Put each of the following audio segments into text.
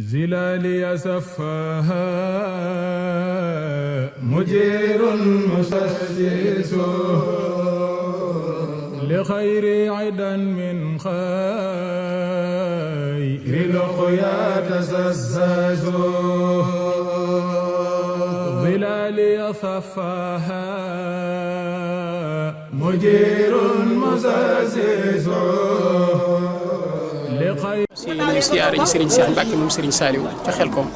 زلالي سفاها مجير مسسس لخير عدا من خير لقيا تسسس ظلالي صفاها مجير مسسس لخير si ñuy siyaare ji Serigne Cheikh Mbacke moom Serigne Saliou ca Xelkom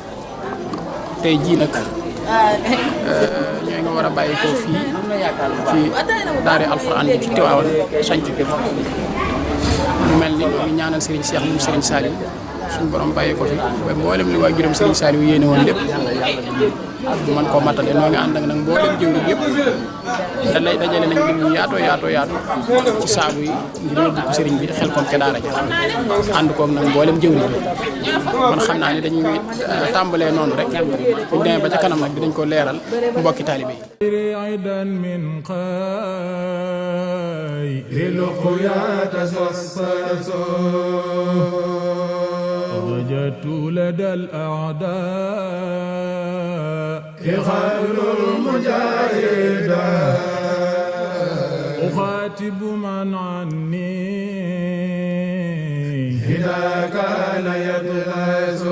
tey jii nag ñooy nga war a bàyyi ko fii ci daare alxuraan bi ci Tiwaawan sanc bi mu mel ni ñoo ngi ñaanal Serigne Cheikh moom Serigne Saliou suñu borom bàyyi ko fi ba mboolem li waajuram Serigne Saliou yéene woon lépp man koo matale noo ngi ànd ak nag mboolem jëwriñ yëpp dajale nañ lim ñu yaatoo ci saabu yi ngir yóbbu ko Serigne bi Xelkom ca daara ja ànd koog nag mboolem jëwriñ bi man xam naa ne dañuy tàmbalee noonu rek bu demee ba ca kanam nag dinañ ko leeral mbokki taalibe وجدت لدى الأعداء خير المجاهد أخاتب من عني إذا كان يدرس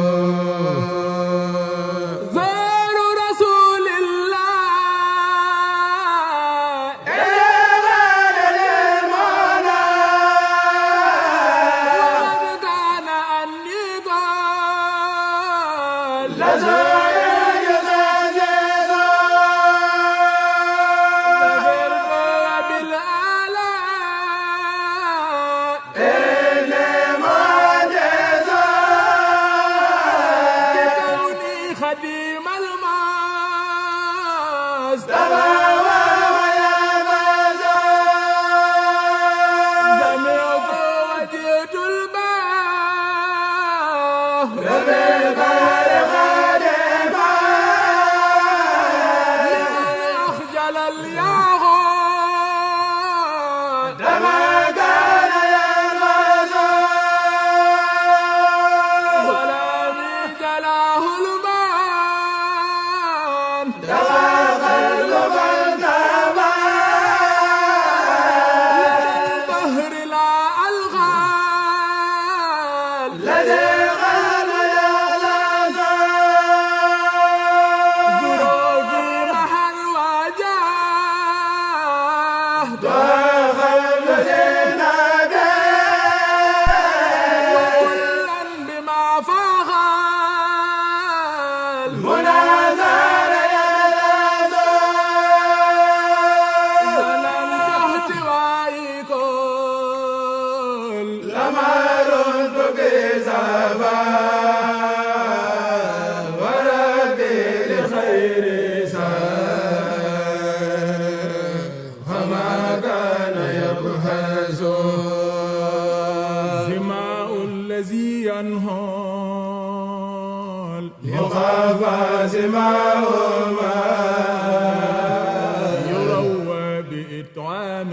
يروى بإطعام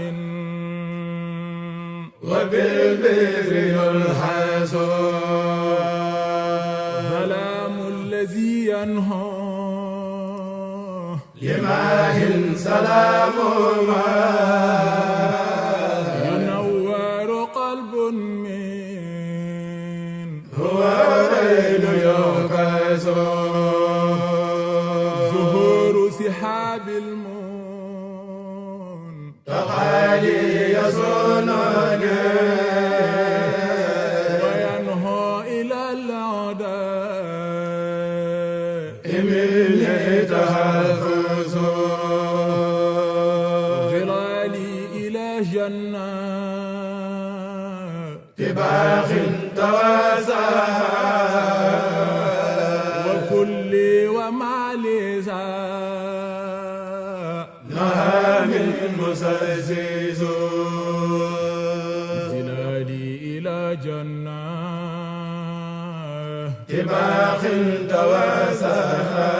وبالبر يلحس ظلام الذي ينهى لماه سلام ما ينور قلب من هو غير يوكس ظهور سحاب المون تخالي يصونني وينهى إلى الأعداء من تحفظ ظلالي إلى جنات باخ تواساها وكل ومالي نهى من مسزز ظلالي إلى جنات باخ تواساها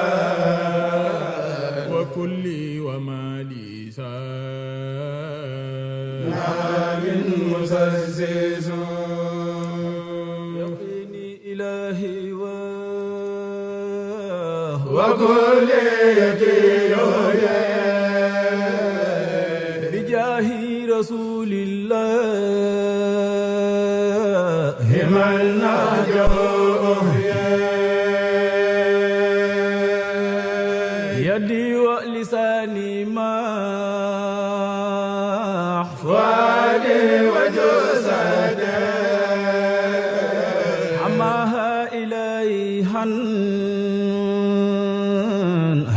وكل ومالي نهى من مسزز يقيني إلهي وكليتي بجاه رسول الله من ناجوه يدي ولساني ما فؤادي وجسدي حماها إليها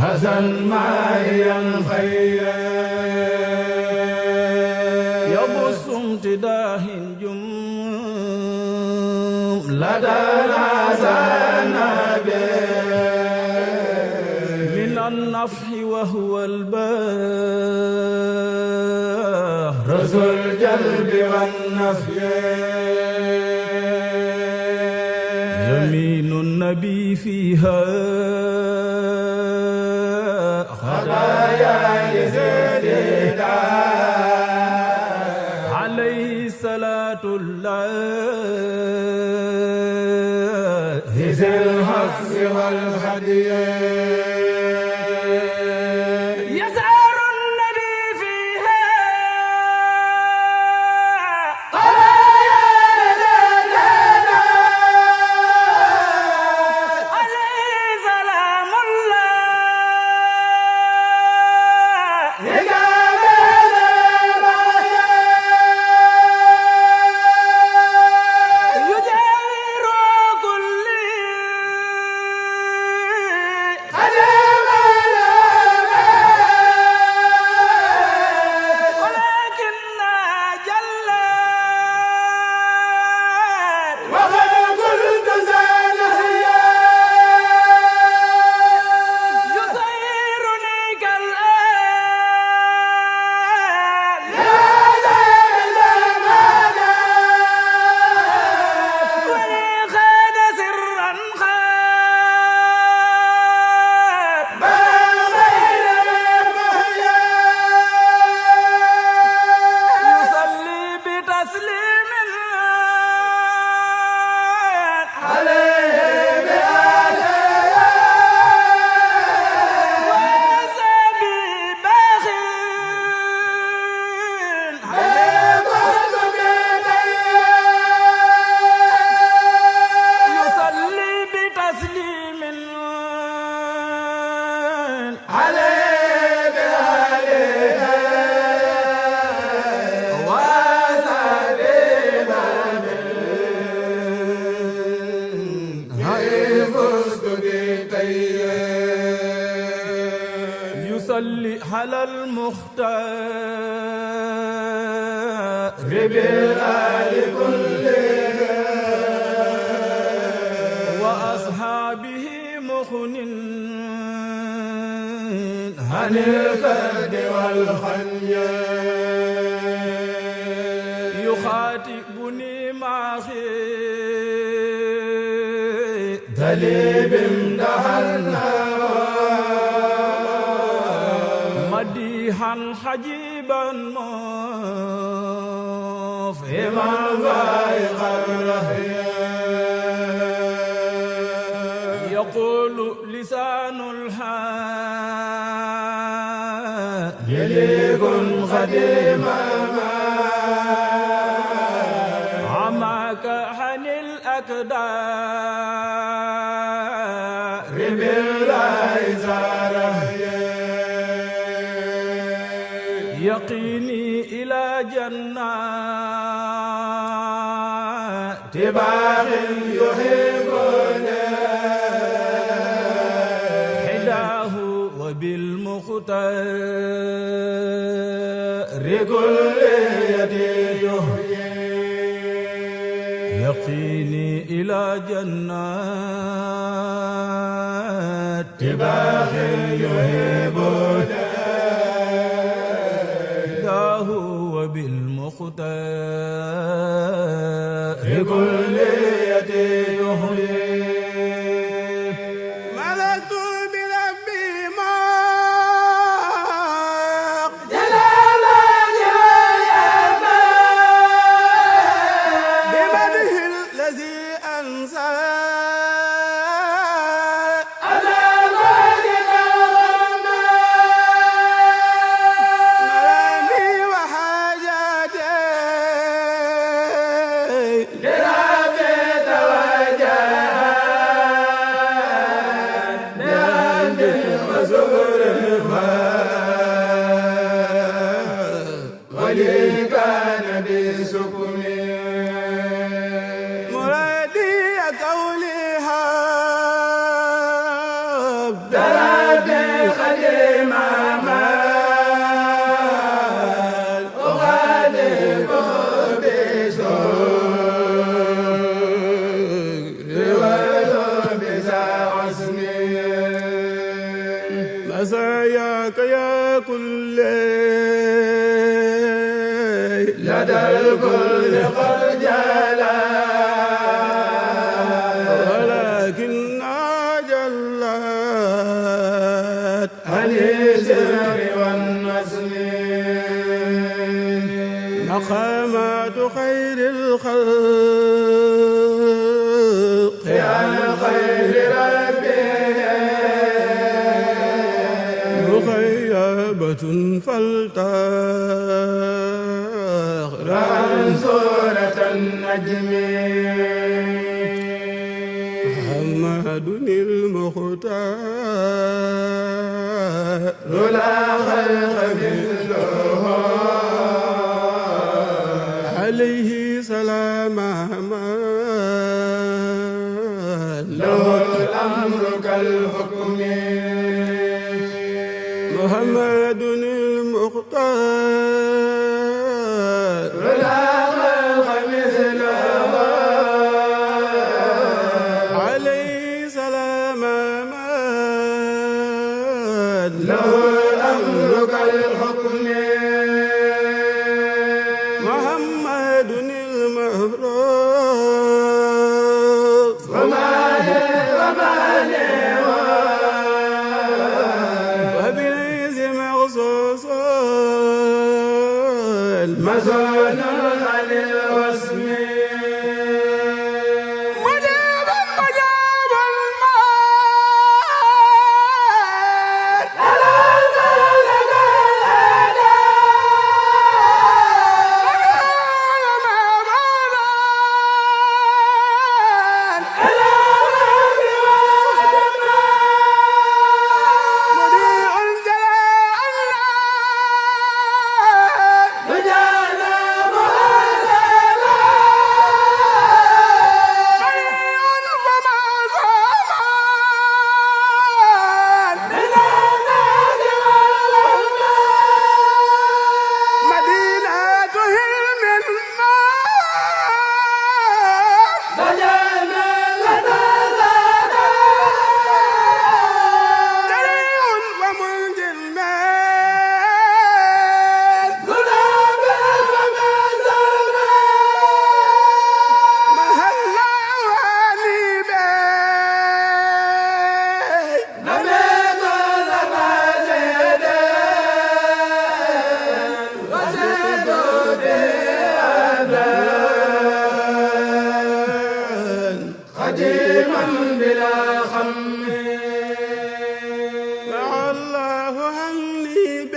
حسن معي الخير يبص امتداه جملة الحسن من النفح وهو البحر ذو الجلب والنفي يمين النبي فيها خطايا يزيد عليه صلاة الله ذي الحفظ والهدي يسعر النبي فيها خطايا يزيد عليه سلام الله يصلي على المختار بالآل كلها وأصحابه مخن عن الكد والخنيا يخاطبني مع خير دليب دهنا مديحا حجيبا مفهما فائق الرهيا يقول لسان الحال يليق خديما عماك عن الأكدار بالله زاره يقيني إلى جنات باغ يحبنا حداه وبالمختار كل يدي يقيني إلى جنات باغ يحبنا وبالمختار كل يدي ملكت بربي ما جلال بمده الذي أنزل على ولي كان بسكم مرادي قولها دربي خديم عمال أغادر بشكر ولبس عصمي مساياك يا كل لدى الكل قد جلا ولكن جلت عن السر والنسل مقامات خير الخلق عن خير ربه مخيبة فلتغر عن سورة النجم محمد المختار لا خلق مثله عليه سلام من له الأمر كالحكم محمد المختار لا خلق مثله عليه سلام من له الأمر كالحكم محمد المهروس وبليس مغصوص مزون عن الوسم مجابا مجابا خديما بلا خم مع الله همني بي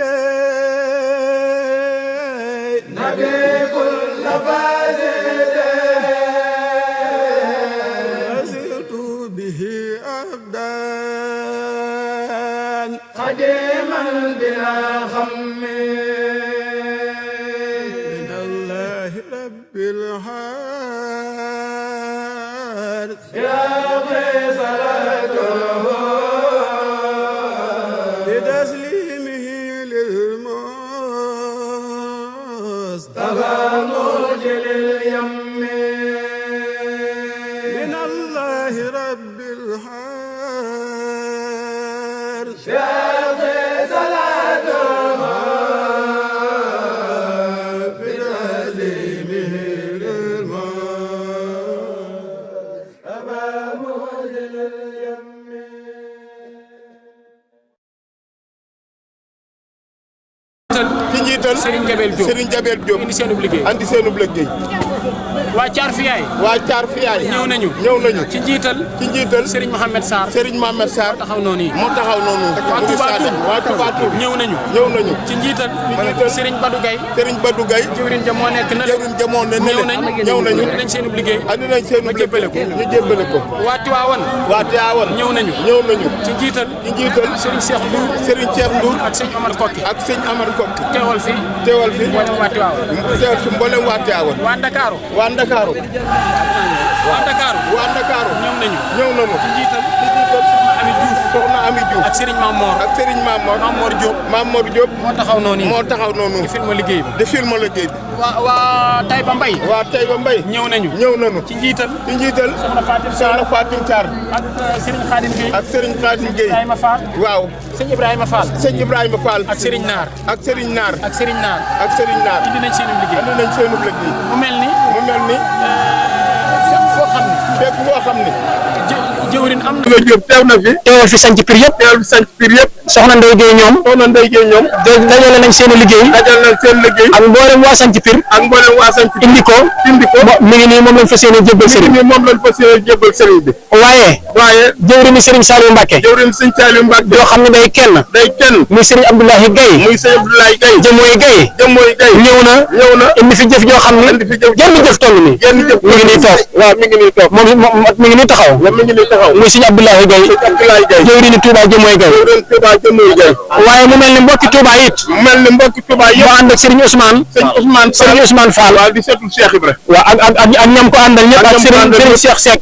نبي كل فاسد أسرت به أبدان خديما بلا خم من الله رب الحارث يا صلاته بتسليمه للمصطفى مرجل اليم من الله رب الحارث يا صلاته بتسليمه Serigne Jabel Diop Serigne Jabel Diop indi seenub liggéey andi seenub liggéey waa Thiar Fiyaay. waa Thiar Fiyaay. ñëw nañu. ci njiital. Serigne Mohamed Sarr. taxaw noonu. moo taxaw noonu. waa Touba Toul. ñëw nañu. ci njiital. Serigne Badou Gaye. jëwriñ ja moo nekk na. ñëw nañu. andi nañ seenub liggéey. ñu jébbale ko. waa Tiwaawan. ñëw nañu. ci njiital. Serigne Cheikh Ndour. ak sëñ Omar Kokki. teewal fi. mboolem waa Tiwaawan. waa Ndakaaru. ñëw nañu. ci njiital. soxna Ami Diouf. ak Serigne Mamor Diop. moo taxaw noonu. di film liggéey bi. waa Taïba Mbaye. ñëw nañu. ci njiital. soxna Fatim Thiar. ak Serigne Khadim Gueye. waaw. sëñ Ibrahima Fall. ak Serigne Naar. indi nañ seenub liggéey. mu mel ni. fépp foo xam ne. jëwriñ am na. teew na fi. teewal fi sanc pir yëpp. soxna Ndeye Gueye ñoom. dajale nañ seen liggéey. ak mboolem waa sanc pir. indi ko. mi ngi nii moom lañ fas yéene jébbal sëriñ bi. waaye. jëwriñu Serigne Saliou Mbacké. yoo xam ne day kenn. muy Serigne Abdoulahi Gaye. Jëmooy Gaye. ñëw na. indi fi jëf joo xam ne. genn jëf toll nii. mi ngi nii toog. moom mi ngi nii taxaw. muy Serigne Abdoulahi Gaye. jëwriñu Touba Jëmooy Gaye. waaye mu mel ni mbokki Touba it. mu ànd ak Serigne Ousmane Fall. waaw di seetul Cheikh Ibra. waaw ak ñam ko àndal ñëpp. ak Serigne Cheikh Seck.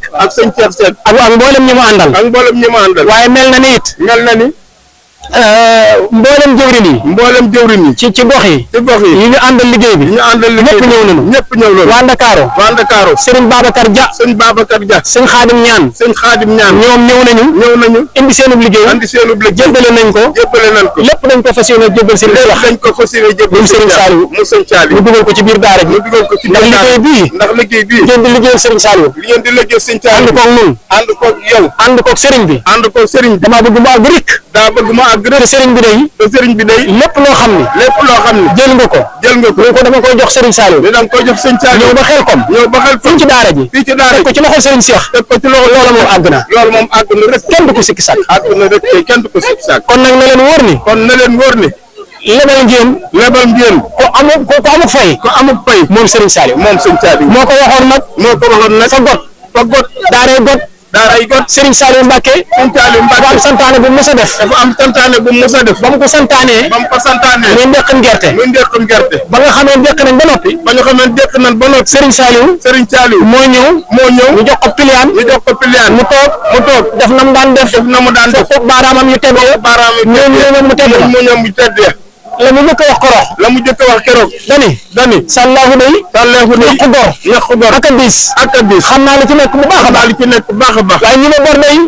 ak mboolem ñi mu àndal. waaye mel na ni mboolem jëwriñ yi. ci gox yi. yi ñu àndal liggéey bi. ñëpp ñëw nañu. waa Ndakaaru. Serigne Babacar Dia. Serigne Khadim Ñaan. ñoom ñëw nañu. indi seenub liggéey. jébbale nañ ko. lépp dañ ko fas yéene jébbal Serigne Cheikh. moom Serigne Saliou. ñu dugal ko ci biir daara ji. ndax liggéey bii. ngeen di liggéeyal Serigne Saliou. ànd koog ñun. ànd koog Serigne bi. dama bëgg mu àgg rek. te Serigne bi day. lépp loo xam ne. jël nga ko. dama koy jox Serigne Saliou. ñëw ba Xelkom. fii ci daara ji. teg ko ci loxo Serigne Cheikh. loolu moom àgg na rek. kenn du ko sikki sàkk. kon nag na leen wóor ni. lebal ngeen. ko amuk fay. moom Serigne Saliou. moo ko waxoon nag. fa got. daaray got. Serigne Saliou Mbacké. dafa am santaane bu mu mës a def. ba mu ko santaanee. muy ndeqam gerte. ba nga xamee ndeq nañ ba noppi. Serigne Saliou. moo ñëw. ñu jox ko piliyaan. mu toog. def na mu daan def. fekk baaraamam yu tedd. ñoom mu tedd. la mu njëkk a wax keroog. dani. sàllaahu day. ñàkk gor. ak a diis. xam naa li ci nekk bu baax a baax.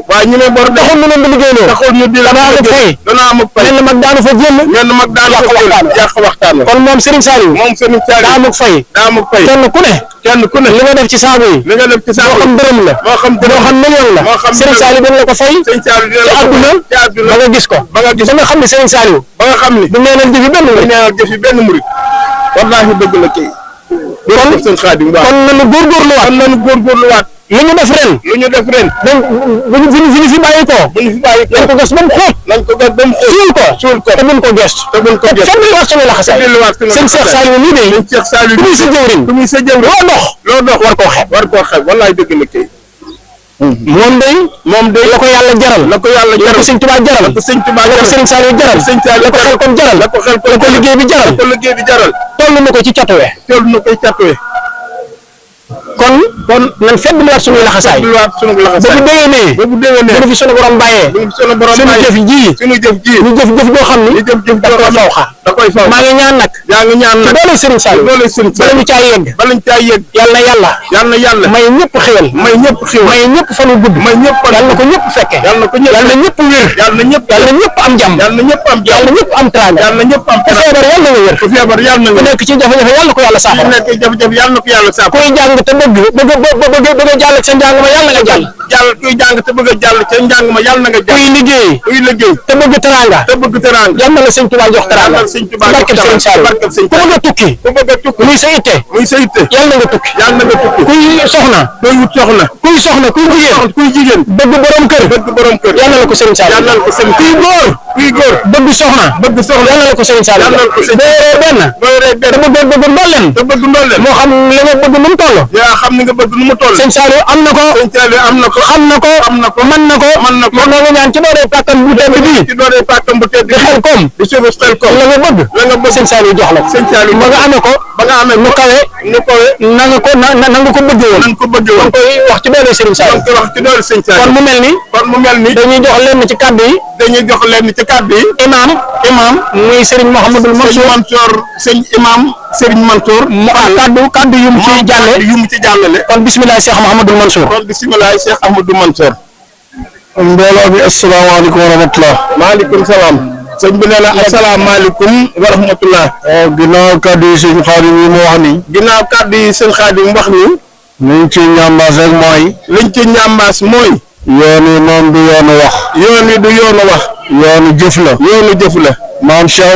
waaye ñi ma bor day. taxul ñu leen di liggéeyloo. dana amuk fay. menn mag daanu fa jël. yàq waxtaan. kon moom Serigne Saliou. daa amuk fay. kenn ku ne. li nga def ci saabu yi. moo xam dërëm la. moo xam million la. Serigne Saliou dina la ko fay. ci àdduna. ba nga gis ko. ba nga xam ne Serigne Saliou. du neenal jëfi benn murid. wallaahi dëgg la kay. kon nañu góorgóorluwaat. lu ñu def ren. donc bu ñu fi bàyyi ko. nañ ko gas ba mu xóot. suul ko. te buñ ko gëstu. fenn li wax suñu laxasaay. sëñ Cheikh Saliou nii de. du muy sa jëwriñ. loo dox war koo xeeb. wallaahi dëgg la kay. moom day la ko yàlla jaral. la ko sëñ Tuubaa jaral. la ko sëñ Saliou jaral. la ko Xelkom jaral. la ko liggéey bi jaral. toll na ko ci catuwe. kon nañ feddliwaat suñuy laxasaay. ba bu déwénee. bu fi sunu borom bàyyee. suñu jëf ji. ñu jëf joo xam ni. da koy fawxa. maa ngi ñaan nag. ci doole Serigne Saliou. bala ñu caa yegg. yàlla may ñëpp xéwal. may ñëpp fanu gudd. yàlla na ko ñëpp fekke. yàlla na ñëpp wér. yàlla na ñëpp am jàmm. yàlla na ñëpp am teraanga. ku feebar yàlla na nga wér. ku nekk ci jafe-jafe yàlla na ko yàlla saafara. kuy jàng te bëgg jàll ak sa njàng ma yàlla nga jàll. jàng te bëgg a jàll ca njàng ma yàlla na nga jàll. kuy liggéey te bëgg teraanga yal na la sëñ Tuubaa jox teraanga barkeb sëñ Saliou ku bëgg a tukki muy sa itte yal na nga tukki kuy soxna kuy jigéen bëgg borom kër yal na la ko sëñ Saliou kuy góor bëgg soxna yal na la ko sëñ Saliou boo yoree benn te bëgg ndolleen moo xam li nga bëgg nu mu toll yaa xam ni nga bëgg nu mu toll sëñ Saliou am na ko xam na ko mën na ko moom la nga ñaan ci dooree pàkkam bu tedd bii di xel koom di suufu xel koom la nga bëgg sëñ Saliou jox la ba nga amee ko nu kawe na nga ko bëggee woon kon koy wax ci doole sëñ Saliou kon mu mel ni dañuy jox lenn ci kàddu yi imam muy Serigne Mouhamadul Mansour Serigne Mansour mu am kàddu yu mu ci jàllale kon bisimilah Cheikh Mouhamadul Mansour mbooloo bi asalaamaaleykum wa rahmatulah. maaleykum salaam. sëñ bi nee na asalaamaaleykum wa rahmatulah. ginnaaw kàddu yi sëñ Xaadim yi mu wax nii. ginnaaw kàddu yi sëñ Xaadim wax nii. liñ ci ñambaas rek mooy. yoon wi moom du yoonu wax. yoonu jëf la. maam Cheikh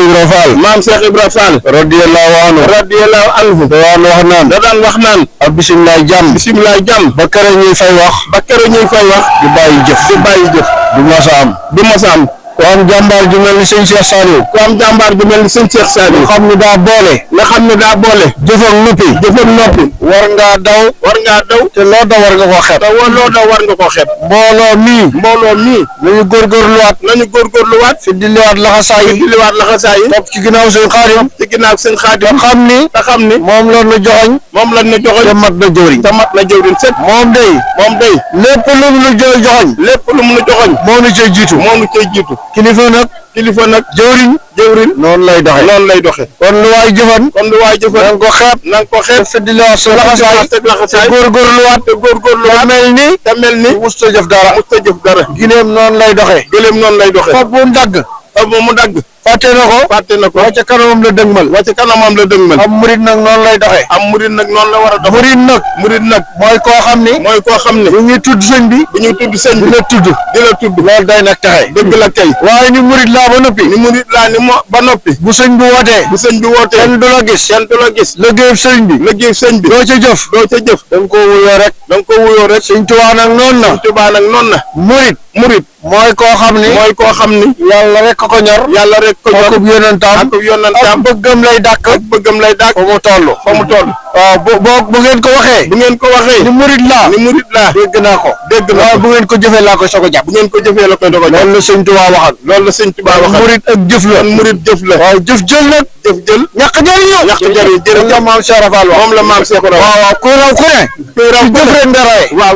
Ibra Fall. radiyallahu anhu. daan wax naan. ak bisimilah jàmm. ba kere ñuy fay wax. di bàyyi jëf. du masa am. ku am jàmbaar ju mel ni sëñ Cheikh Saliou. nga xam ni daa boole. jëf ak noppi. war ngaa daw. te loo daw war nga koo xeeb. mbooloo mii. nañu góorgóorluwaat. fi dilliwaat laxasaay yi. topp ci ginnaaw sëñ Xaadim. te xam ni. moom la joxoñ. te mat na jëwriñ. moom day. lépp lu mu nu joxoñ. moo nu cay jiitu. kilifa nag jëwriñ noonu lay doxe kon lu waay jëfan na nga ko xeeb te feddilewaat sa laxasaay te góorgóorluwaat te mel ni musta jëf dara gileem noonu lay doxe fab mu dagg fàtte na ko wàcce kanamam la dëgmal am murid nag noonu lay doxe la war a doxe murid nag mooy koo xam ni bu ñuy tudd sëñ bi di la tudd loolu day nag taxe dëgg la kay waaye ni murid laa ba noppi bu sëñ bi wootee kenn du la gis liggéey sëñ bi doo ca jëf da nga ko wuyoo rek sëñ Tuubaa nag noonu na murid mooy koo xam ni yàlla rek ko ñor akub yonentam ak bëggam lay dàkk fa mu toll waaw bu ngeen ko waxee ni murid laa dégg naa ko waaw bu ngeen ko jëfee laa koy soog a jàpp loolu la sëñ Tuubaa waxal murid ak jëf la waaw jëf jël nag ñàkk jëriñoo jërëjëf maam Cheikh Rafal wax moom la maam Cheikh Rafal waaw kuy raw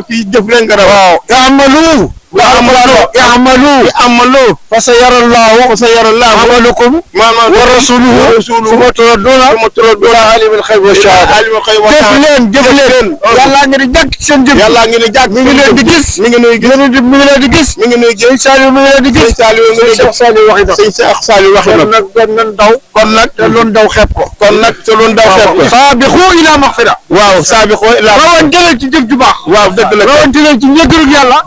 ci jëf rek nga rawe i'malu fa sayarallahu amalakum wa rasuluhu summa turadduna ila alimil ghaybi wa shahada jëf leen yàlla ngi di jàkk seen jëf mi ngi leen di gis mi ngi nuy gis sëñ Saliou mi ngi leen di gis sëñ Cheikh Saliou waxi na kon nag te loon daw xeeb ko saabiqu ila maghfira rawante leen ci jëf ju baax rawante leen ci njëggalug yàlla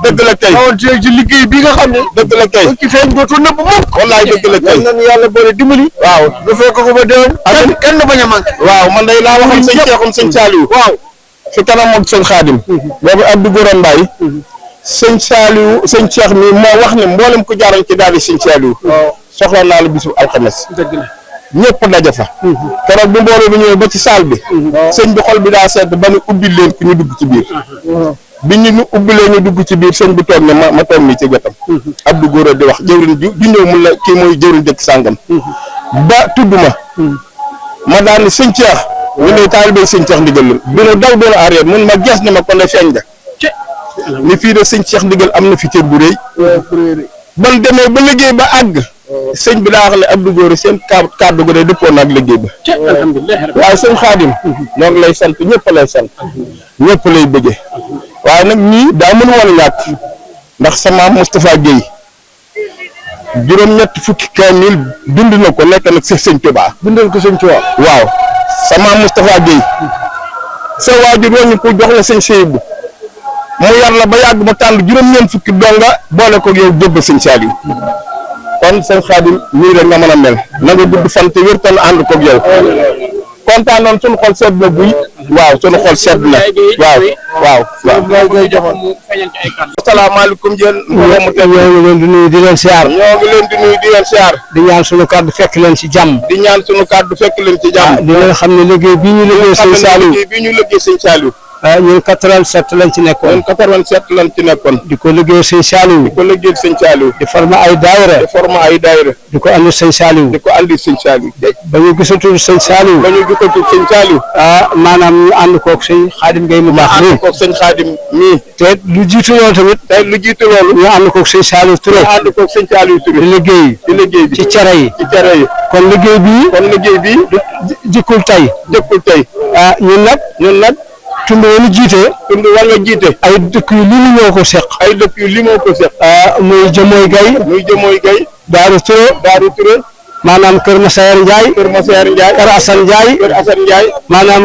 ci liggéey bi nga xam ne dëgg la kay ci feeñ dootul nëbb mukk wallaay dëgg la kay nañu yàlla boole dimbali du fekk ko ba déwén kenn bañ a manqué man day laa waxoon sëñ Saliou fi kanam ak sëñ Xaadim boobu Abdou Goran Mbaye sëñ Cheikh mi moo wax ne mboolem ko jaaroon ci daal di sëñ Saliou soxla naa la bisu alxames ñëpp daje fa keroog bu mbooloo bi ñëwee ba ci saal bi sëñ bi xol bi daa sedd ba nu ubbi leen ku ñu dugg ci biir bi ñu ubbilee ñu dugg ci biir sëñ bi toog ne ma toog nii ci wetam Abdou Gora di wax jëwriñ ju ñëw mun la kii mooy jëwriñ dëkk sàngam ba tudd ma daan ni sëñ Cheikh ñu ne taalibe sëñ Cheikh ndigal la bi nu daw doon arrière mun ma gees ne ma kon ne feeñ nga ni fii de sëñ Cheikh ndigal am na fi cër bu rëy ban demee ba liggéey ba àgg sëñ bi daa wax ne Abdou Gora seen kàddu go de dëppoon na ak liggéey ba waaye sëñ Xaadim ñoo ngi lay sant ñëpp lay sant ñëpp lay bëgge waaye nag ñii daa mën woon ñàkk ndax sama Moustapha Guèye juróom-ñett fukki kaamil bind na ko nekk nag sëñ Tuubaa bindal ko sëñ Tuubaa waaw sama Moustapha Guèye sa waajur woon ñu ko jox la sëñ Seydou mu yar la ba yàgg mu tànn juróom-ñeent fukki donga boole ko yow jóg sëñ Saliou kon sëñ Xaadim nii rek nga mën a mel na nga gudd fan te wér te nu ànd koog yow kontaan noonu sunu xol sedd na buy waaw sunu xol sedd na waaw asalaamaaleykum jël mbooloo mu teg ñoo ngi leen di nuyu di leen siyaar di ñaan sunu kàddu fekk leen ci jàmm di ñaan sunu kàddu fekk leen ci jàmm di leen xam ne liggéey bii ñu liggéey sëñ Saliou sëñ Saliou ñun 87 lañ ci nekkoon ñun 87 lañ ci nekkoon di ko liggéey sëñ Saliou di former ay daayira di ko andi sëñ Saliou ba ñu gisatul sëñ Saliou maanaam ñu ànd koog sëñ Xaadim Gueye mu baax nii te lu jiitu loolu tamit ñu ànd koog sëñ Saliou Touré di liggéey bi ci cere yi kon liggéey bii jikkul tey ñun nag tund wala jiite ay dëkk yu limu ñoo ko seq muy jëmooy gay daaru Touré maanaam kër Massaer Ndiaye kër Assane Ndiaye maanaam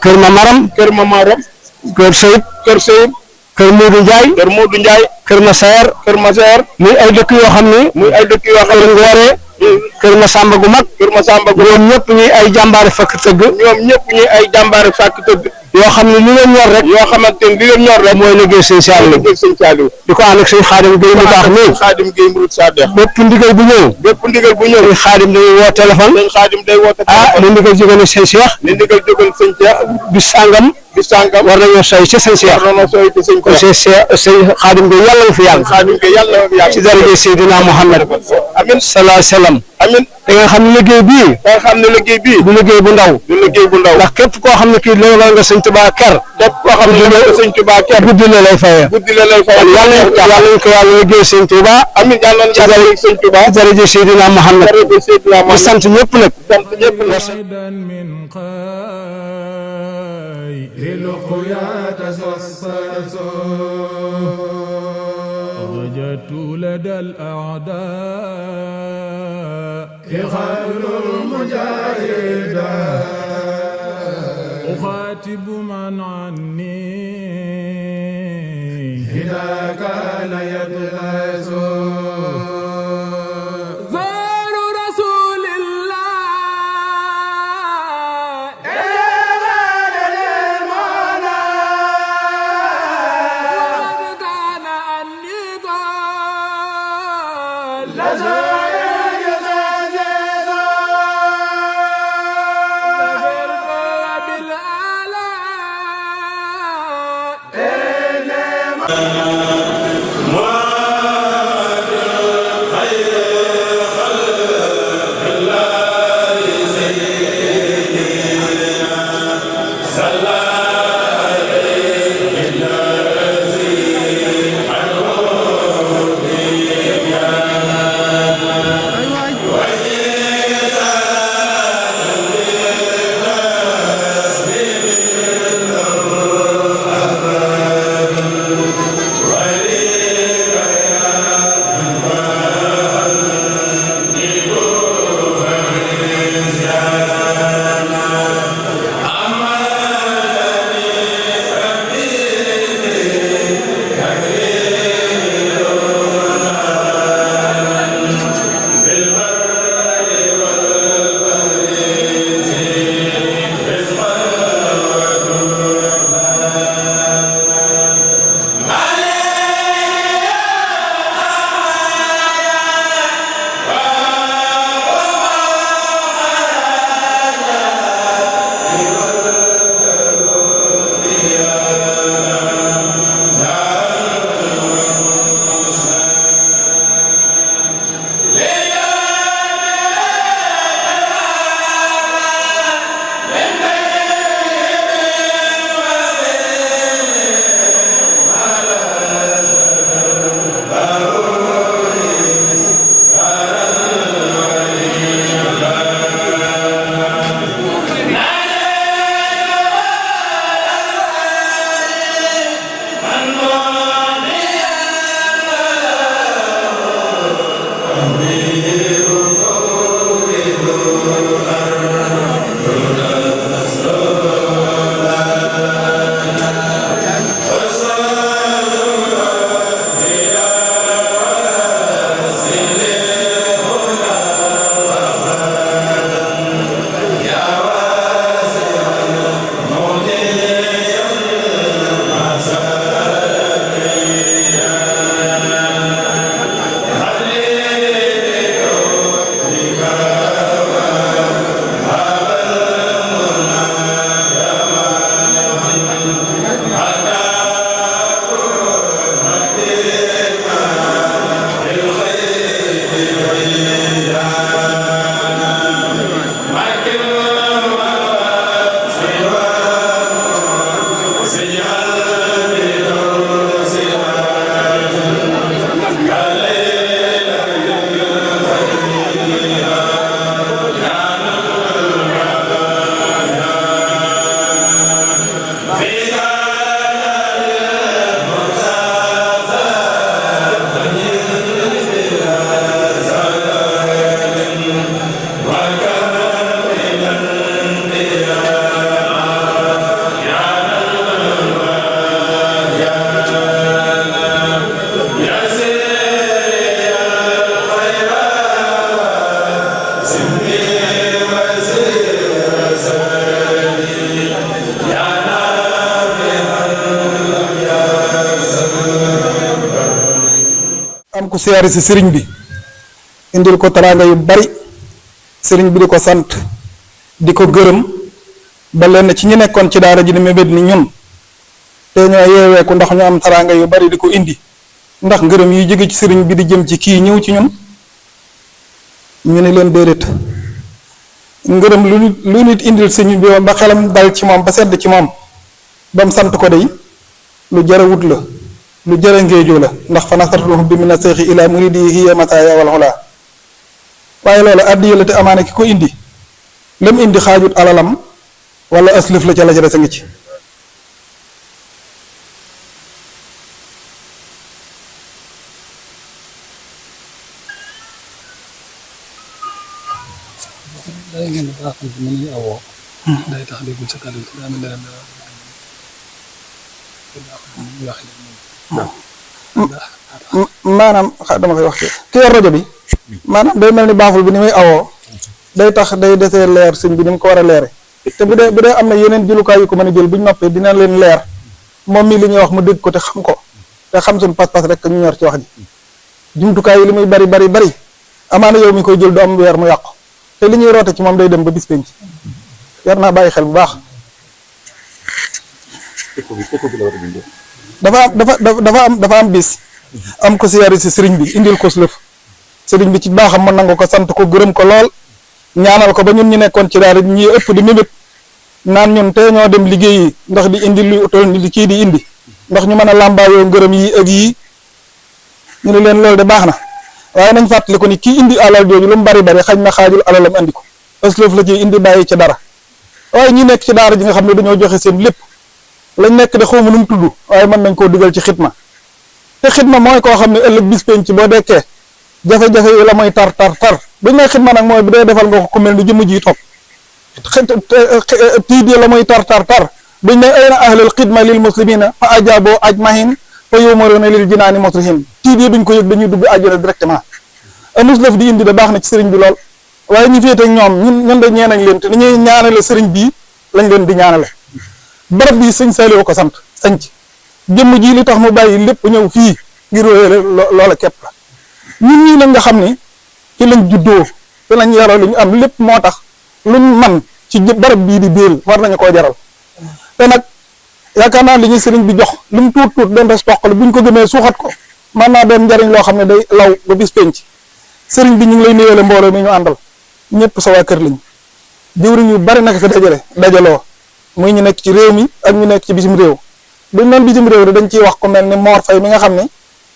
kër Mamaram kër Seyib kër Modou Ndiaye kër Massaer muy ay dëkk yoo xam ne kër Ngoore kër Masamba gu mag ñoom ñëpp ñuy ay jàmbaari fakk tëgg yoo xam ne li leen ñor rek mooy liggéey sëñ Saliou di ko ànd ak sëñ Xaadim Gueye mu baax nii bépp ndigal bu ñëw sëñ Xaadim day woo téléphone ni ndigal jóge na sëñ Cheikh bis sàngam war nañoo soy ci sëñ Cheikh kon sëñ Xaadim Gueye yàlla nga fi yàgg ci daraja Seydina Muhammad sallallahu alayhi amiin da nga xam ne liggéey bii du liggéey bu ndaw ndax képp koo xam ne kii looloo nga sëñ Tuubaa ker guddi la lay fayee yàlla ñu ko yàlla liggéey sëñ Tuubaa ci daraja Seydina Muhammad di sant ñëpp nag لدى الأعداء خير المجاهدا أخاتب من عني إذا كان يدرس زار رسول الله Right. siyaare si sëriñ bi indil ko teraanga yu bari sëriñ bi di ko sant di ko gërëm ba lenn ci ñi nekkoon ci daara ji di mébét ni ñun te ñoo yeeweeku ndax ñu am teraanga yu bari di ko indi ndax ngërëm yi jóge ci sëriñ bi di jëm ci kii ñëw ci ñun ñu ne leen déedéet ngërëm lu nit indil sëriñ bi ba xelam dal ci moom ba sedd ci moom ba mu sant ko day lu jara wut la lu jara ngéejoo la ndax fa nasaratuhum bi mina seexi ila muridi hiya mataaya wal xulaa waaye loolu addiya la te amaana ki ko indi lam indi xaajut alalam wala aslëf la ca la ca des a ngi ci maanaam dama koy wax ki yor rajo bi maanaam day mel ni baaful bi ni muy awoo day tax day desee leer sëñ bi ni mu ko war a leere te bu dee am na yeneen jëlukaay yu ko mën a jël bu ñu noppee dina leen leer moom mii li ñuy wax mu dégg ko te xam ko te xam suñu pas-pas rek ñu ñor ci wax ji jumtukaay yi li muy bari amaana yow mi koy jël du am weer mu yàqu te li ñuy roote ci moom day dem ba bis penc yar naa bàyyi xel bu baax. dafa am bis am ko siyaare si sëriñ bi indil ko lëf sëriñ bi ci baaxam mën nangu ko sant ko gërëm ko lool ñaanal ko ba ñun ñu nekkoon ci daara ñi ëpp di mébét naan ñun te ñoo dem liggéeyi ndax di indi luy utal ni kii di indi ndax ñu mën a làmbaayoo ngërëm yi ak yii ñu ne leen loolu de baax na waaye nañ fàttali ko ni kii indi alal jooju lu mu bari xañ na xaajul alalam andi ko ëslëf la ciy indi bàyyi ci dara waaye ñi nekk ci daara ji nga xam ne dañoo joxe seen lépp lañ nekk de xawma nu mu tudd waaye mën nañ koo dugal ci xitma te xitma mooy koo xam ne ëllëg bis penc ci boo dekkee jafe-jafe yi la mooy tar buñ ne xitma nag mooy bu dee defal nga ko ku mel ni jëmm ji toog tiit yi la mooy tar buñ ne ayna ahlul xidma lil muslimina fa ajaboo ajmahin fa yumaruna lil jinaani musrihin tiit yi duñ ko yëg dañuy dugg àjjana directement amus laf di indi de baax na ci sëriñ bi lool waaye ñu féete ak ñoom ñun de ñeenañ leen te ni ñuy ñaanale sëriñ bii lañ leen di ñaanale barab bi sëñ Saliou ko sant sanc jëmm ji li tax mu bàyyi lépp ñëw fii ngir wéyale loola képp la ñun ñii nag nga xam ni fi lañ juddoo fi lañ yaroo li ñu am lépp moo tax luñ man ci barab bii di biir war nañu koo jaral te nag yaakaar naa li ñu sëriñ bi jox lu mu tuut doon res toq la bu ñu ko gëmee suuxat ko mën naa doon njariñ loo xam ne day law ba bis penc sëriñ bi ñu ngi lay nuyale mbooloo mi ñu àndal ñëpp sa waa kër lañ jëwriñ yu bari naka fi dajaloo muy ñu nekk ci réew mi ak ñu nekk ci bisim réew buñ noon bisim réew de dañ ciy wax ku mel ni Mor Fay mi nga xam ne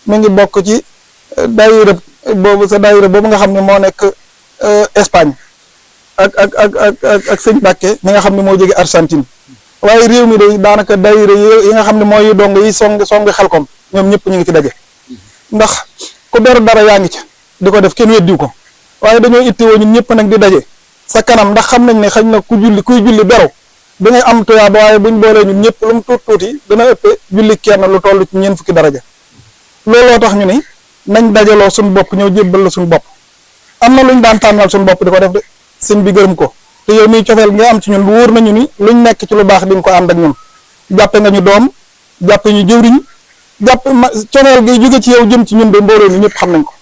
mi ngi bokk ci daayira boobu nga xam ne moo nekk Espagne ak sëñ Bàkke mi nga xam ne moo jóge Argentine waaye réew mi day daanaka daayira yi nga xam ne mooy dong yi songi Xelkom ñoom ñëpp ñu ngi ci daje ndax ku beru dara yaa ngi ca di ko def kenn weddiw ko waaye dañoo ittewoo ñun ñëpp nag di daje sa kanam ndax xam nañ ne xañ na kuy julli beru da ngay am tuyaaba waaye buñ boolee ñun ñëpp lu mu tuuti dana ëpp julli kenn lu toll ci ñeent fukki daraja looloo tax ñu ni nañ dajaloo suñu bopp ñëw jébbal la suñu bopp am na luñ daan tànnal suñu bopp di ko def de sëñ bi gërëm ko te yow miy cofeel nga am ci ñun lu wóor nañu ni luñ nekk ci lu baax di nga ko ànd ak ñun jàppe nga ñu doom jàppe ñu jëwriñ cofeel gi jóge ci yow jëm ci ñun de mbooloo mi ñëpp xam nañ ko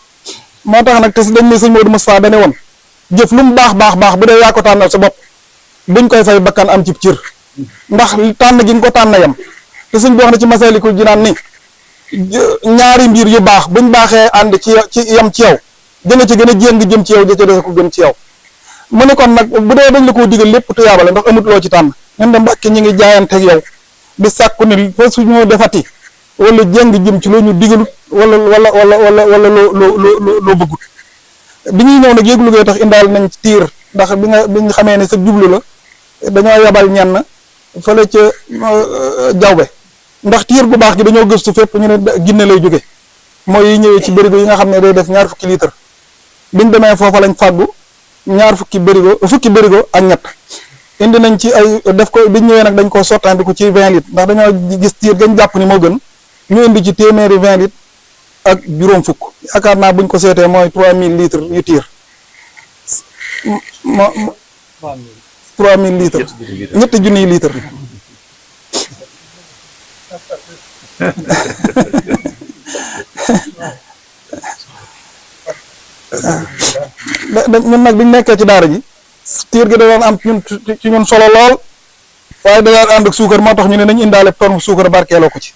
moo tax nag te dañ ne sëñ Modou Moustapha dane woon jëf lu mu baax bu dee yaa ko tànnal sa bopp buñ koy fay bakkan am ci cër ndax tànn gi nga ko tànn yam te sëñ bi wax na ci Masalikul Jinaan ni ñaari mbir yu baax buñ baaxee ànd ci yam ci yow dina ci gën a jéng jëm ci yow ja ca des ko gën ci yow mu ne kon nag bu dee dañ la koo digal lépp tuyaabale ndax amut loo ci tànn ñun de Mbàkke ñi ngi jaayanteeg yow di sàkku ni fa suñoo defati wala jéng jëm ci loo ñu digalut wala loo bëggut bi ñuy ñëw nag yëglu gee tax indaal nañ ci tiir ndax bi nga xamee ne sa jublu la dañoo yabal ñenn fële ca jawbe ndax tiir gu baax gi dañoo gëstu fépp ñu ne Ginne lay jóge mooy yi ñëwee ci bërigo yi nga xam ne day def 20 litre biñ demee foofa lañ fàggu 20 bërigo ak ñett indi nañ ci ay def ko biñ ñëwee nag dañ koo sottandi ko ci 20 litres ndax dañoo gis tiir gañ jàpp ni moo gën ñu indi ci téeméeri 20 litres ak juróom fukk yaakaar naa buñ ko seetee mooy 3000 litres yu tiir 3000 litres ñetti junniy litres ñun nag biñ nekkee ci daara ji tiir gi da doon am ci ñun solo lool waaye da daan ànd ak suukar moo tax ñu ne nañ indaale tonne suukar barkeeloo ko ci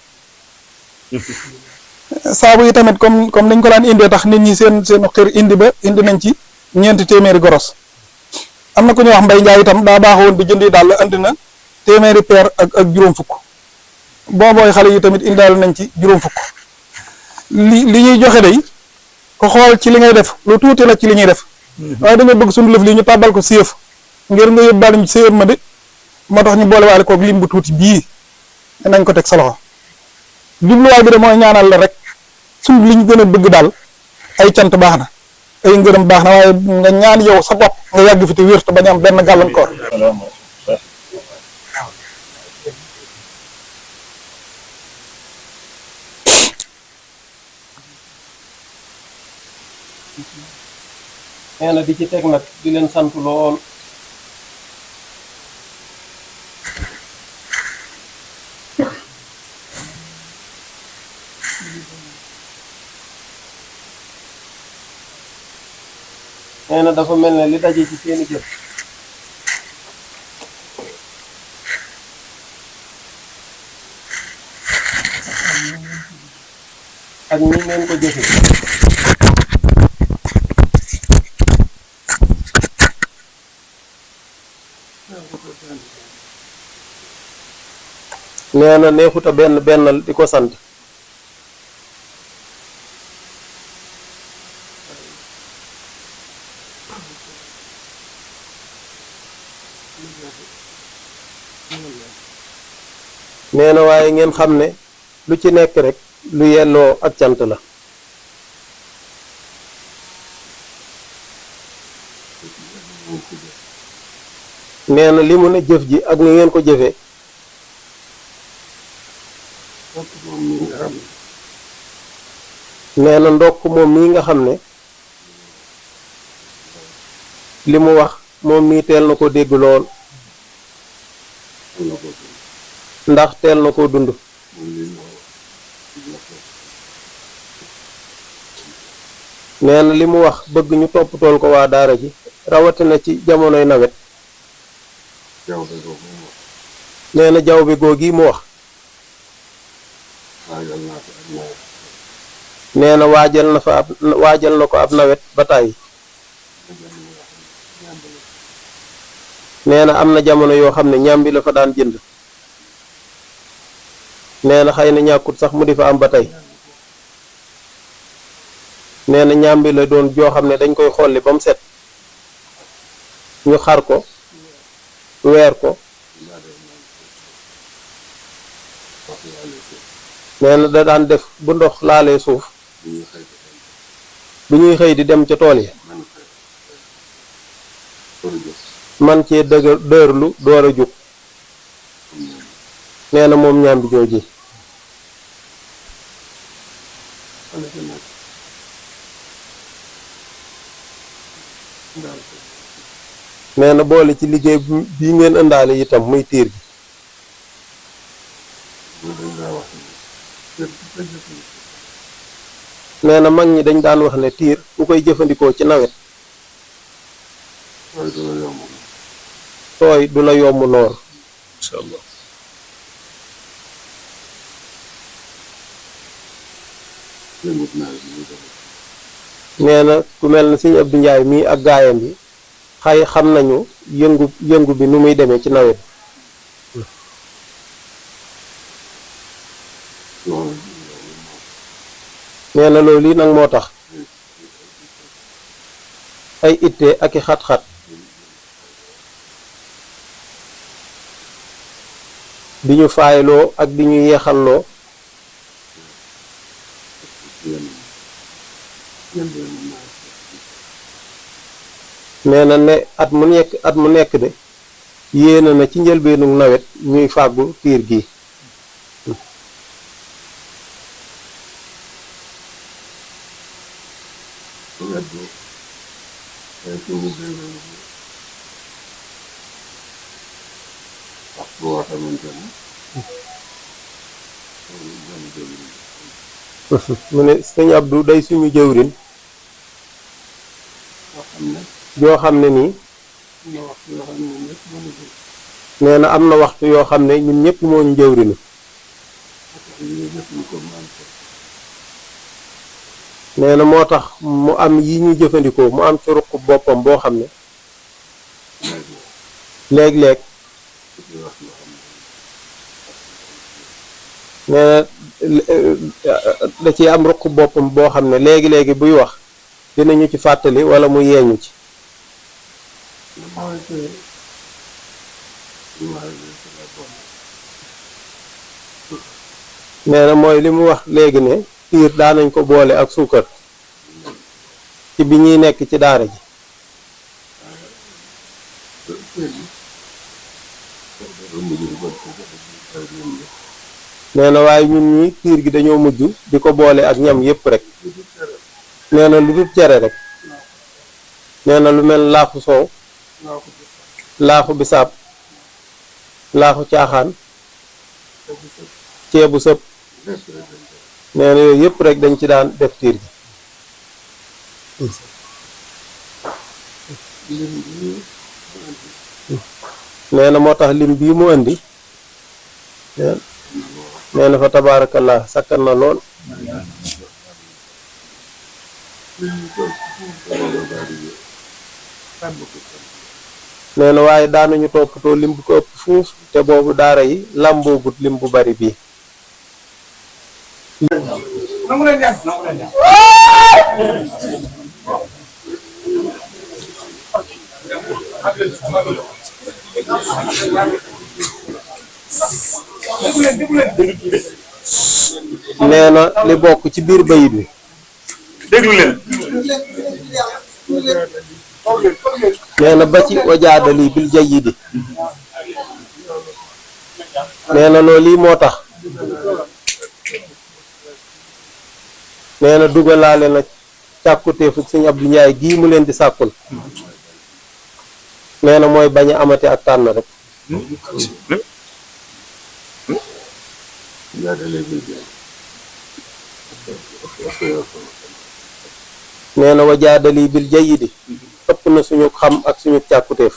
saabu yi tamit comme niñ ko daan indee tax nit ñi seen xër indi nañ ci 4 téeméeri goros am na ku ñuy wax Mbay Njaay itam daa baaxoon di jëndi daal andi na téeméeri peer ak juróom fukk boobooy xale yi tamit indaale nañ ci juróom fukk li ñuy joxe day ko xool ci li ngay def lu tuuti la ci li ñuy def waaye da nga bëgg suñu lëf lii ñu tàbbal ko séef ngir nga yóbbaale ñu séef ma de moo tax ñu boole waale koog lim bu tuuti bii nañ ko teg sa loxo jubluwaay bi de mooy ñaanal la rek suñ li ñu gën a bëgg daal ay cant baax na ay ngërëm baax na waaye nga ñaan yow sa bopp nga yàgg fi te wér te bañ am benn gàllankoor. nee na di ci teg nag di leen sant lool nee na dafa mel ne li daje ci seeni jëf ak ñi leen ko jëfe nee na neexuta bennal di ko sant nee na waaye ngeen xam ne lu ci nekk rek lu yelloo ak cant la nee na li mu ne jëf ji ak ni ngeen ko jëfee nee na ndokk moom mii nga xam ne li mu wax moom mii teel na ko dégg lool ndax teel na koo dund nee na li mu wax bëgg ñu toppatool ko waa daara ji rawatina ci jamonoy nawet nee na jaww bi googi mu wax nee na waajal na ko ab nawet ba tàyyi nee na am na jamono yoo xam ne ñambi la fa daan jënd nee na xëy na ñàkkut sax mu di fa am ba tey nee na ñambi la doon joo xam ne dañ koy xolli ba mu set ñu xar ko weer ko nee na da daan def bu ndox laalee suuf bu ñuy xëy di dem ca tool yi man cee dërlu door a jóg nee na moom ñambi jooji nee na boole ci liggéey bi ngeen ëndaale itam muy tiir gi nee na mag ñi dañ daan wax ne tiir ku koy jëfandikoo ci nawet tooy du la yomb noor incha allah nee na ku mel ne Sëñ Abdou Njaay mii ak gaayam bi xay xam nañu yëngu bi nu muy demee ci nawet nee na loolu yi nag moo tax ay itte ak i xat-xat di ñu faayloo ak di ñu yeexalloo nee na ne at mu nekk de yéena na ci njëlbeenu nawet ñuy fàggu tiir gi mu ne sëñ Abdou day suñu jëwrin joo xam ne nii nee na am na waxtu yoo xam ne ñun ñëpp moo ñu jëwrinu nee na moo tax mu am yi ñu jëfandikoo mu am ci ruq boppam boo xam ne léeg-léeg nee na da ci am ruq boppam boo xam ne léegi-léegi buy wax dinañu ci fàttali wala mu yeeñu ci nee na mooy li mu wax léegi ne piir daanañ ko boole ak suukar ci bi ñuy nekk ci daara ji nee na waaye ñun ñi piir gi dañoo mujj di ko boole ak ñam yépp rek nee na lu dul cere rek nee na lu mel laaxu soow laaxu bisaab laaxu caaxaan ceebu sëp nee na yooyu yëpp rek dañ ci daan def tiir gi nee na moo tax lim bii mu indi nee na fa tabaarakallah sakkan na lool nee na waaye daanuñu toppatoo lim bu ko ëpp fuuf te boobu daara yi làmboogut lim bu bari bii nee na li bokk ci biir bayit bi déglu leen nee na ba ci wajaadali bil jayyidi nee na loolu lii moo tax nee na dugalaale na càkkuteefu Sëñ Abdou Ndiaye gii mu leen di sàkkul nee na mooy bañ a amati ak tànn rek nee na wajaadali bil jayyidi ëpp na suñu xam ak suñu càkkuteef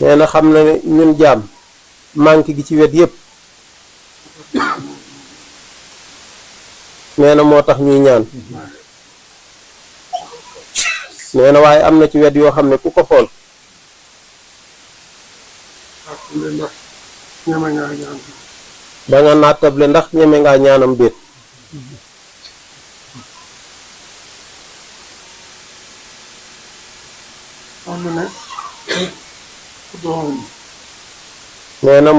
nee na xam na ne ñun jaam manque gi ci wet yépp nee na moo tax ñuy ñaan nee na waaye am na ci wet yoo xam ne ku ko xool da nga nattable ndax ñeme ngaa ñaanam déet nee na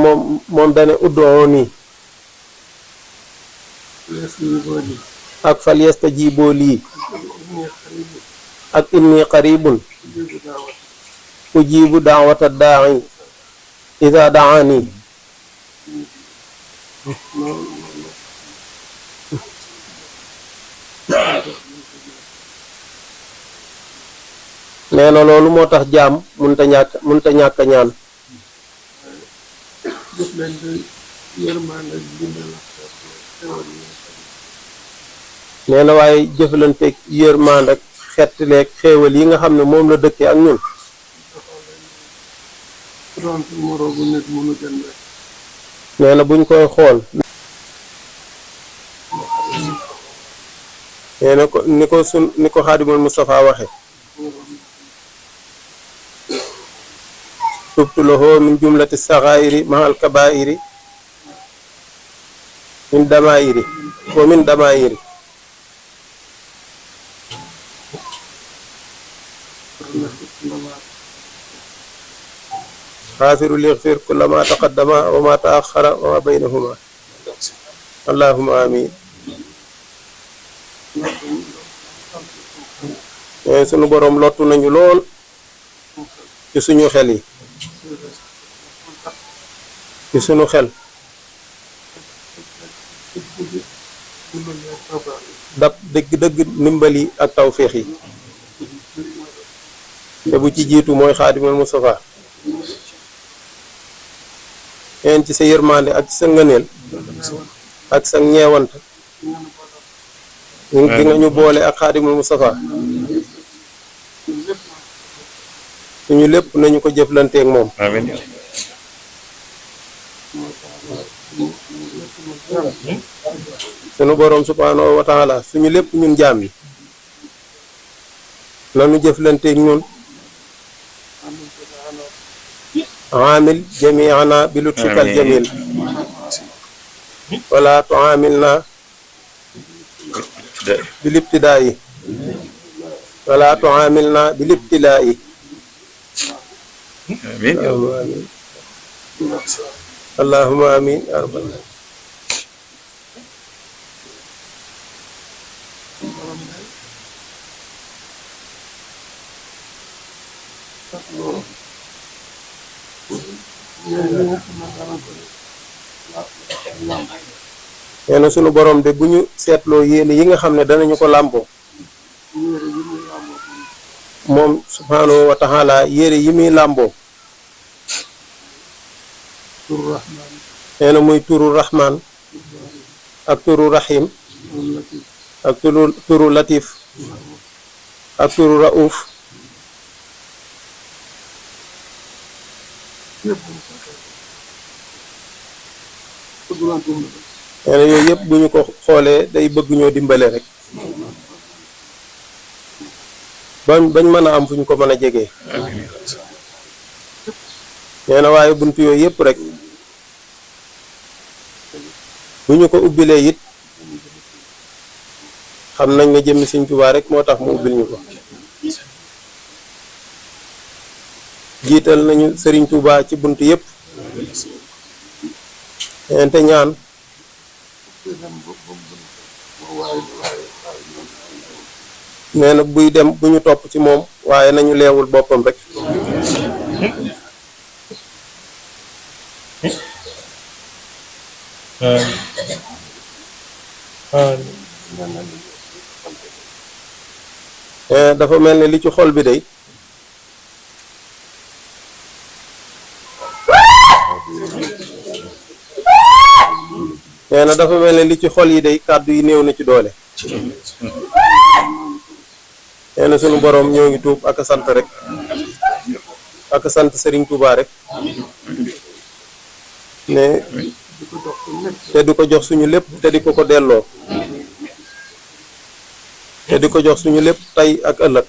moom dane uddoo nii ak fal yastajibu lii ak inni qaribun ujibu daawata daa'i iza daani nee na loolu moo tax jaam munta ñàkk ñaan nee na waaye jëflanteeg yërmande ak xettleeg xéewal yi nga xam ne moom la dëkkee ak ñun nee na buñ koy xool nee na ko ni ko Xaadimul Mustafa waxe tubtu lahu min jumlati saxaayiri mahal kabaayiri min damaayiri wa min damaayiri xaafiru lixfir kulla ma taqaddama wa ma taaxara wa ma baynahuma allahumma amin sunu boroom lottu nañu lool ci suñu xel yi ci suñu xel dab dëgg-dëgg ndimbali ak tawféex yi te bu ci jiitu mooy xaadimal Mustafa neen ci sa yërmande ak ci sa ngëneel ak sa ñeewant di nga ñu boole ak xaadimal Mustafa suñu lépp nañu ko jëflanteeg moom amiin sunu boroom subhaanahu wa taala suñu lépp ñun jaam yi nanu jëflanteeg ñun aamil jamiana bi lutfikal jamil wala tuamilna bil ibtidaayi wala tuamilna bil ibtilaayi amiin allahumma amin ya rabbal alamin nee na sunu borom de bu ñu seetloo yéene yi nga xam ne danañu ko làmboo moom subhaanahu wa taala yére yi muy làmboo nee na muy turu rahman ak turu rahim ak turu latif ak turu rauf nee na yooyu yëpp bu ñu ko xoolee day bëgg ñoo dimbale rek bañ mën a am fu ñu ko mën a jegee nee na waaye buntu yooyu yëpp rek bu ñu ko ubbilee it xam nañ ne jëmmi Sëñ Tuubaa rek moo tax mu ubbil ñu ko jiital nañu Sëriñ Tuubaa ci buntu yëpp te ñaan nee na buy dem bu ñu topp ci moom waaye nañu leewul boppam rek dafa mel ne li ci xol bi day nee na dafa mel ne li ci xol yi day kàddu yi néew na ci doole nee na sunu boroom ñoo ngi tuub ak sant rek ak sant Serigne Touba rek ne te di ko jox suñu lépp te di ko ko delloo te di ko jox suñu lépp tey ak ëllëg